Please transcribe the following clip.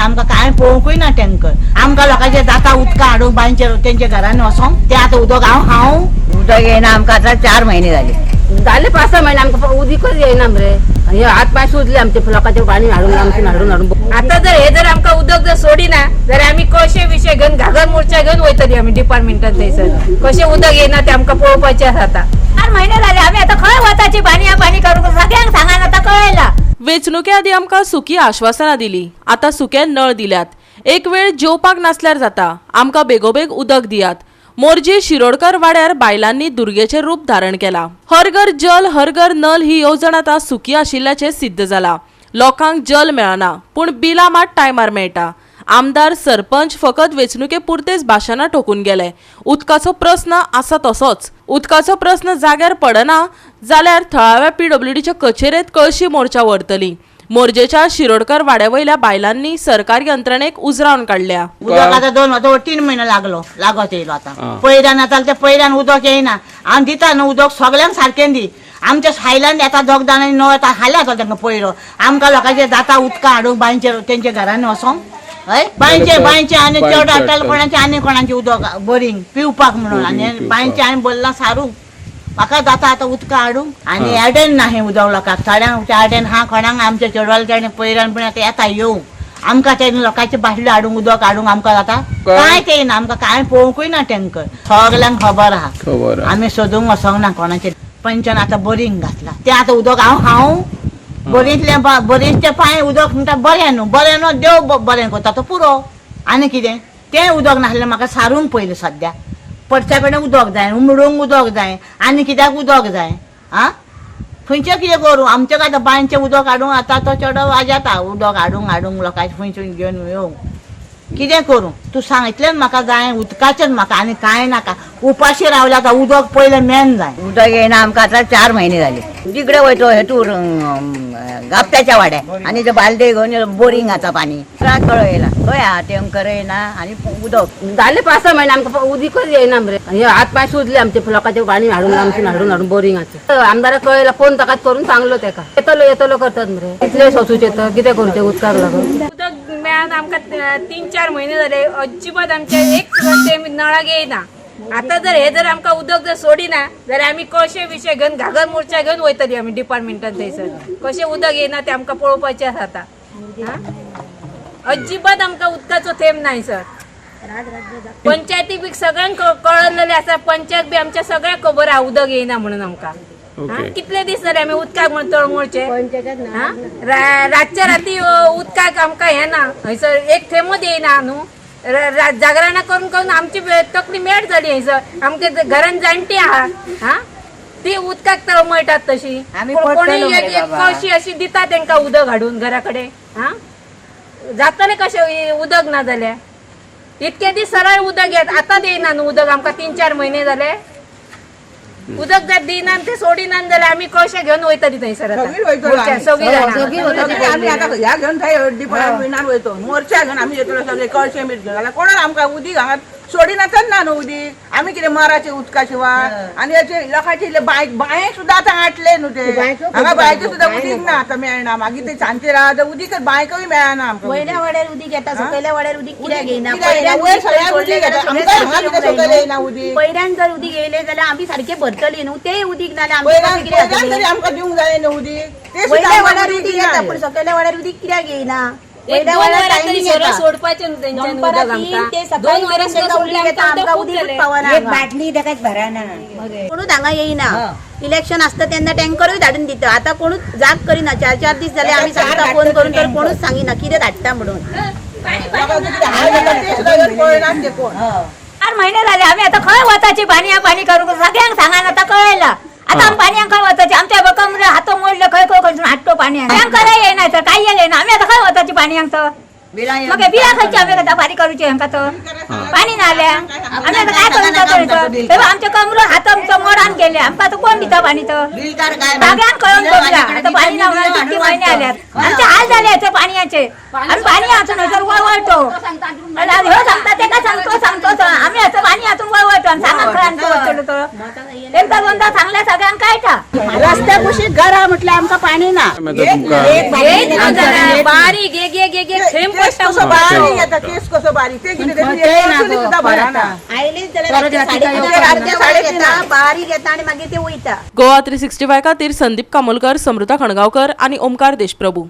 येयना आमकां, कांय पळोवंकूय ना टँकर. आमकां लोकांचे जाता उदकां हाडूंक बांयचेर तेंच्या घरांनी वचोंक, ते आतां उदक हांव हांव उदक येयना आमकां आतां 4 म्हयने जाले. जाले 5-6 महिने, आमकां उदीकच येयना मरे. आनी हात पांय सुजले आमचे लोकांचे पाणी हाडून, आमचे हाडून हाडून. आता जर हे जर आमकां उदक जर सोडिना जाल्यार आमी कशे विशय घेवन घागर मोर्चा घेवन वयतली आमी डिपार्टमेंटात थंयसर. कशें उदक येना तें आमकां पळोवपाचें आसा आतां. 4 महिने झाले, आम्ही आता खंय वताची पाणी पाणी करूंक. सगळ्यांक सांगान आतां कळयला. वेंचणुके आदीं आमकां सुकी आश्वासनां दिली, आतां सुके नळ दिल्यात. एक वेळ जेवपाक नासल्यार जाता, आमकां बेगोबेग उदक दियात. मोरजी शिरोडकर वाड्यार बायलांनी दुर्गेचें रूप धारण केलां. हर घर जल हर घर नल ही येवजण आतां सुकी आशिल्ल्याचें सिद्ध जाला. लोकांक जल मेळना, पूण बिलां मात टायमार मेळटा. आमदार सरपंच फकत वेंचणुके पुरतेच भाशणां ठोकून गेले. उदकाचो प्रस्न आसा तसोच. उदकाचो प्रस्न जाग्यार पडना जाल्यार थळाव्या पीडब्ल्यूडीच्या कचेरेत कळशी मोर्चा व्हरतली. मोरजेच्या शिरोडकर वाड्या वयल्या बायलांनी सरकारी यंत्रणेक उजरावन काडल्या. उदक आतां 2 आतां 3 म्हयने लागलो लागत येयलो. आतां पयऱ्यान येतालें ते पयऱ्यान उदक येयना. आनी दिता न्हू उदक सगल्यांक सारकें दी. आमच्या सायल्यान येता दोग जाणांनी नळ येता, हाल्या येता तांकां पयरो. आमकां लोकांचे जाता उदकां हाडूंक बांयचेर तेंच्या घरांनी वचोंक. हय, बांयचे बांयचे आनी चड हाडटाले कोणाचे आनी कोणाचे उदक बोरींग पिवपाक म्हणून. आनी बांयचे हांवें भरलां सारूंक. म्हाका जाता आतां उदकां हाडूंक. आनी एडेन ना हें उदक लोकांक थोड्यांक एडेन हा, कोणाक आमच्या चेडवाले तेणे पयऱ्यान पण आतां येता येवंक आमकां. तेणे लोकांचे बाटल्यो हाडूंक उदक हाडूंक आमकां जाता. कांय ते येयना आमकां, कांय पळोवंकूय ना टँकर. सगल्यांक खबर आहा. खबर आहा. आमी सोदूंक वचोंक ना कोणाचे. पंचान आतां बोरींग घातलां, तें आतां उदक हांव हांव बोरींतलें बोरींगचें पांय उदक म्हणटा. बरें न्हू, बरें न्हू, देव बरें करता तो पुरो. आनी कितें तें उदक नासलें म्हाका सारूंक पयलें. सद्या पडच्या कडेन उदक जाय, उमळूंक उदक जाय, आनी कित्याक उदक जाय. आं, खंयचें कितें करूं? आमचें काय आतां बांयचें उदक हाडूंक आतां तो चेडो वाजेता उदक हाडूंक हाडूंक लोकांचे खंयसून घेवन येवंक. कितें करूं तूं सांग? इतलेंच म्हाका जाय उदकाचेंच म्हाका, आनी कांय नाका. उपाशी रावल्या आतां, उदक पयलें मेन जाय. उदक येयना आमकां आतां 4 म्हयने जाले. तिकडे वयतो हेतूर गापट्याच्या वाड्या आनी ते बालदे घेवन बोरींग आतां पाणी त्रास कळो येयला. खंय आहा टँकर येयना आनी उदक जाले 5-6 महिने, आमकां उदीकच येयना मरे. आनी हात पांय सुजले आमचे लोकांचे पाणी हाडून, आमचे हाडून हाडून बोरिंगाचे. आमदाराक कळयला, फोन ताकाच करून सांगलो तेका. येतलो येतलो करतात मरे. कितले सोसूचे तर कितें करूचें उदकाक लागून? उदक मेळना आमकां 3-4 म्हयने जाले. अजिबात आमच्या एक थेंब नळाक येयना. आता जर हे जर आमकां उदक जर सोडिना जाल्यार आमी कशे विशय घेवन घागर मोर्चा घेवन वयतली आमी डिपार्टमेंटात थंयसर. कशें उदक येयना तें आमकां पळोवपाचें आसा आतां. अजिबात आमकां उदकाचो थेंब ना सर. पंचायतीक बी सगळ्यांक कळलेलें आसा. पंचायत बी आमच्या सगळ्यांक खबर आहा उदक येयना म्हणून आमकां. कितले दीस जाले आमी उदकाक म्हणून तळमळचे. रातच्या राती उदकाक आमकां हें ना, हयसर एक थेंबूच येयना न्हू. जागरणां करून करून आमची तकली मेट जाली हयसर. आमच्या घरान जाणटी आहा, हा, ती उदकाक तळमळटात तशी. आमी कोणी पडटलो एक मरे एक बाबा. कशी अशी दिता तेंकां उदक हाडून घरा कडेन. हा, जातलें कशें उदक ना जाल्यार? इतके दीस सरळ उदक येत, आतां येयना न्हू उदक आमकां. 3-4 म्हयने जाले. उदक जर दिना ते सोडिना जाल्यार आमी कशे घेवन वयतली थंयसर आतां. सगळीं वयतलो मोर्चा, आमी. सगळीं जाणां. सगळीं आमी आतां ह्या घेवन थंय डिपार्टमेंटान वयतो, मोर्चा घेवन आमी येतलो सगळे कळशे बी घेवन. जाल्यार कोणाक आमकां उदीक हांगा सोडिनातच ना न्हू उदीक. आमी कितें मराचें उदका शिवाय? आनी हेचे लोकांचे इल्ले बांय बांये सुद्दां आतां आटले न्हू ते. हांगा बांयचें सुद्दां उदीक ना आतां, मेळना. मागीर ते सांजचे राव उदीक बांयकूय मेळना आमकां. वयल्या वाड्यार उदीक येता, सकयल्या वाड्यार उदीक कित्याक येयना? कित्याक येयना? वयर सगळ्याक उदीक येता, आमकां हांगा कित्याक सकयल येयना उदीक? पयऱ्यान जर उदीक येयलें जाल्यार आमी सारकें भरतली न्हू. तेय उदीक ना जाल्यार पयल्यान आमचें कशें कितें पयल्यान तरी जातलें? आमकां दिवंक जाय न्हू उदीक ते सुद्दां वयल्या आमकां वाड्यार उदीक उदीक दिना. येता, पूण सकयल्या वाड्यार उदीक कित्याक येयना? एक वयल्या दोन वाड्यार वरां तरी टायमींग सरळ येता. सोडपाचें न्हू तेंच्यानी दनपारां उदक 3 आमकां. ते सकाळी 2 वरां मेरेन सुद्दां तांकां सोडलें उदीक येता, आमकां आमकां खूब उदीकूच जालें. पावना. एक बाटली ताकाच भरना. कोणूच हांगा येयना. इलेक्शन आसता तेन्ना टँकरूय धाडून दिता, आतां कोणूच जाग करिना. 4-4 दीस जाले आमी सांगता फोन करून, तर कोणूच सांगिना कितें धाडटा म्हणून. लोकांक कितें हाल जाता ते सुद्दां येवन पळयनात ते कोण. 4 महिने झाले, आम्ही आता खंय वताची पाणी पाणी करूंक. सगळ्यांक सांगान आतां कळयला. आता आमी पाणी खंय वताची? आमच्या कमरे हातो मोडले, खंय खंय खंयसून हाडटो पाणी? टँकर येयना तर काय येयना. आमी आतां खंय वताची पाणी तर? मग बिया खंयची आमी आतां फारीक करूची हांकां तर? पाणी ना जाल्यार आमी आतां काय करूं तर? आमच्या कमरो हात आमचो मोडान गेले. आमकां आतां कोण दिता पाणी तर? सगळ्यांक कळून पडला आतां पाणी ना म्हणून. कितले महिने आल्यात, आमचे हाल जाले याचे पाणयाचे. आमी पाणी हातून हयसर वळवळतो. आणि ह्यो सांगता तेका सांगतो सांगतो, आमी हाचो पाणी हातून वळवळतो. आनी सांगा खंय आमचो वचलो तो. एकदा दोनदा सांगल्या सगळ्यांक कळटा. रस्त्या कुशीक घरां म्हटल्यार आमकां पाणी ना. तुमकां एक ना जरा, बारीक एक एक एक एक थेंब पडटा कसो बारीक येता, केस कसो बारीक ते कितें ते सुद्दां भरना. आयलीच जाल्यार रातचे 3:30 येता, बारीक येता आनी मागीर ते वयता. गोवा 365 खातीर संदीप कामोलकर, समृता खणगांवकर आनी ओमकार देशप्रभू.